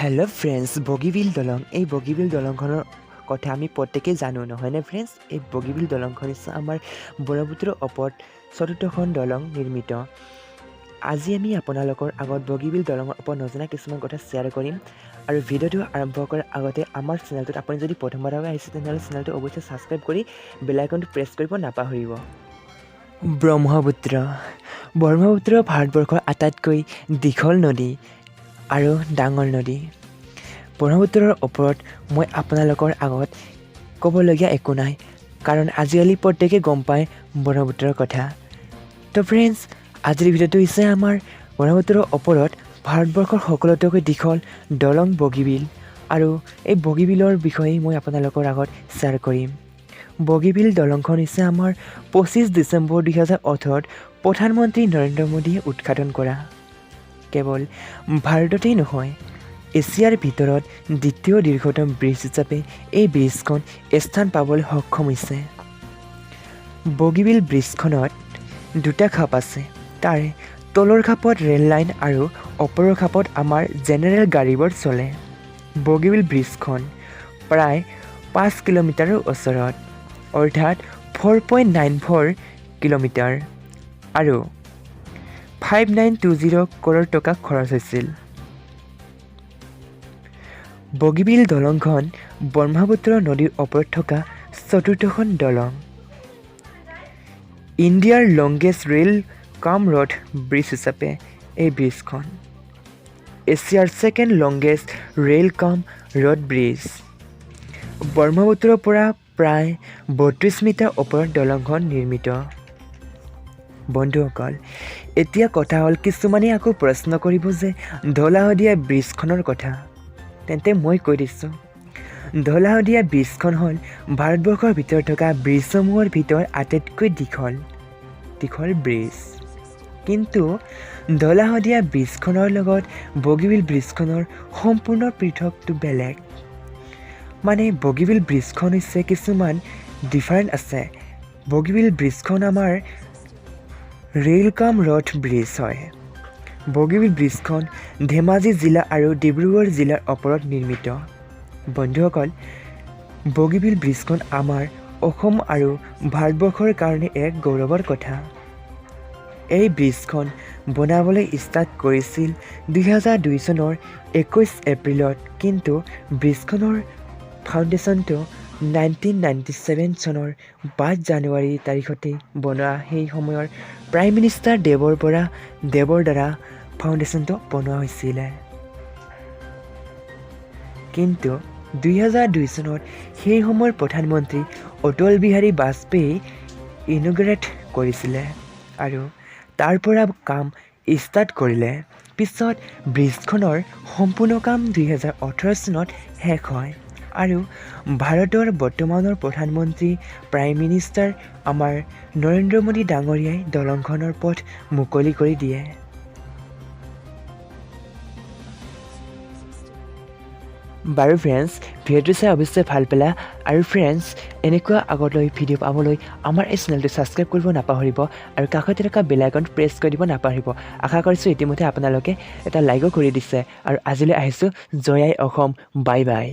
Hello' friends, Bogibeel দলং। এই বগীবিল দলংখনৰ কথা আমি প্ৰত্যেকেই জানো, নহয়নে ফ্ৰেণ্ডছ? এই বগীবিল দলংখন হৈছে আমাৰ ব্ৰহ্মপুত্ৰৰ ওপৰত চতুৰ্থখন দলং নিৰ্মিত। আজি আমি আপোনালোকৰ আগত বগীবিল দলঙৰ ওপৰত নজনা কিছুমান কথা শ্বেয়াৰ কৰিম। আৰু ভিডিঅ'টো আৰম্ভ কৰাৰ আগতে আমাৰ চেনেলটোত আপুনি যদি প্ৰথমবাৰৰ আহিছে, তেনেহ'লে চেনেলটো অৱশ্যে ছাবস্ক্ৰাইব কৰি বেল আইকনটো প্ৰেছ কৰিব নাপাহৰিব। ব্ৰহ্মপুত্ৰ, ব্ৰহ্মপুত্ৰ ভাৰতবৰ্ষৰ আটাইতকৈ দীঘল নদী আৰু ডাঙৰ নদী। ব্ৰহ্মপুত্ৰৰ ওপৰত মই আপোনালোকৰ আগত ক'বলগীয়া একো নাই, কাৰণ আজিকালি প্ৰত্যেকেই গম পায় ব্ৰহ্মপুত্ৰৰ কথা। তো ফ্ৰেণ্ডছ, আজিৰ ভিডিঅ'টো হৈছে আমাৰ ব্ৰহ্মপুত্ৰৰ ওপৰত ভাৰতবৰ্ষৰ সকলোতকৈ দীঘল দলং বগীবিল আৰু এই বগীবিলৰ বিষয়ে মই আপোনালোকৰ আগত শ্বেয়াৰ কৰিম। বগীবিল দলংখন হৈছে আমাৰ 25 ডিচেম্বৰ 2018ত প্ৰধানমন্ত্ৰী নৰেন্দ্ৰ মোদীয়ে উদ্ঘাটন কৰা। কেৱল ভাৰততেই নহয়, এছিয়াৰ ভিতৰত দ্বিতীয় দীৰ্ঘতম ব্ৰিজ হিচাপে এই ব্ৰিজখন স্থান পাবলৈ সক্ষম হৈছে। বগীবিল ব্ৰিজখনত দুটা খাপ আছে। তাৰে তলৰ খাপত ৰেল লাইন আৰু ওপৰৰ খাপত আমাৰ জেনেৰেল গাড়ীবোৰ চলে। বগীবিল ব্ৰিজখন প্ৰায় 5 কিলোমিটাৰৰ ওচৰত, অৰ্থাৎ 4.94 kilometre আৰু 5920 কৰোৰ টকা খৰচ হৈছিল। বগীবিল দলংখন ব্ৰহ্মপুত্ৰ নদীৰ ওপৰত থকা চতুৰ্থখন দলং। ইণ্ডিয়াৰ longest rail cum road bridge হিচাপে এই ব্ৰিজখন এছিয়াৰ second longest rail cum road bridge। ব্ৰহ্মপুত্ৰৰ পৰা প্ৰায় 32 মিটাৰ ওপৰত দলংখন নিৰ্মিত। বন্ধুসকল, এতিয়া কথা হ'ল, কিছুমানে আকৌ প্ৰশ্ন কৰিব যে ঢলা শদিয়া ব্ৰিজখনৰ কথা। তেন্তে মই কৈ দিছোঁ, ঢলা শদিয়া ব্ৰিজখন হ'ল ভাৰতবৰ্ষৰ ভিতৰত থকা ব্ৰিজসমূহৰ ভিতৰত আটাইতকৈ দীঘল দীঘল ব্ৰিজ। কিন্তু ঢলা শদিয়া ব্ৰিজখনৰ লগত বগীবিল ব্ৰিজখনৰ সম্পূৰ্ণ পৃথকটো বেলেগ। মানে বগীবিল ব্ৰিজখন হৈছে কিছুমান ডিফাৰেণ্ট আছে। বগীবিল ব্ৰিজখন আমাৰ ৰেল কাম ৰোড ব্ৰিজ হয়। বগীবিল ব্ৰিজখন ধেমাজি জিলা আৰু ডিব্ৰুগড় জিলাৰ ওপৰত নিৰ্মিত। বন্ধুসকল, বগীবিল ব্ৰিজখন আমাৰ অসম আৰু ভাৰতবৰ্ষৰ কাৰণে এক গৌৰৱৰ কথা। এই ব্ৰিজখন বনাবলৈ ষ্টাৰ্ট কৰিছিল 2002 চনৰ 21 এপ্ৰিলত, কিন্তু ব্ৰিজখনৰ ফাউণ্ডেশ্যনটো 1997 চনৰ 5 জানুৱাৰী তাৰিখতেই বনোৱা, সেই সময়ৰ প্ৰাইম মিনিষ্টাৰ দেৱৰ দ্বাৰা ফাউণ্ডেশ্যনটো বনোৱা হৈছিলে। কিন্তু 2002 চনত সেই সময়ৰ প্ৰধানমন্ত্ৰী অটল বিহাৰী বাজপেয়ী ইনঅগুৰেট কৰিছিলে আৰু তাৰ পৰা কাম ষ্টাৰ্ট কৰিলে। পিছত ব্ৰিজখনৰ সম্পূৰ্ণ কাম 2018 চনত শেষ হয় আৰু ভাৰতৰ বৰ্তমানৰ প্ৰধানমন্ত্ৰী, প্ৰাইম মিনিষ্টাৰ আমাৰ নৰেন্দ্ৰ মোদী ডাঙৰীয়াই দলংখনৰ পথ মুকলি কৰি দিয়ে। বাৰু ফ্ৰেণ্ডছ, ভিডিঅ'টো চাই অৱশ্যে ভাল পালা। আৰু ফ্ৰেণ্ডছ, এনেকুৱা আগলৈ ভিডিঅ' পাবলৈ আমাৰ এই চেনেলটো ছাবস্ক্ৰাইব কৰিব নাপাহৰিব আৰু কাষতে থকা বেল আইকন প্ৰেছ কৰি দিব নাপাহৰিব। আশা কৰিছোঁ ইতিমধ্যে আপোনালোকে এটা লাইকো কৰি দিছে। আৰু আজিলৈ আহিছোঁ। জয় আই অসম, বাই বাই।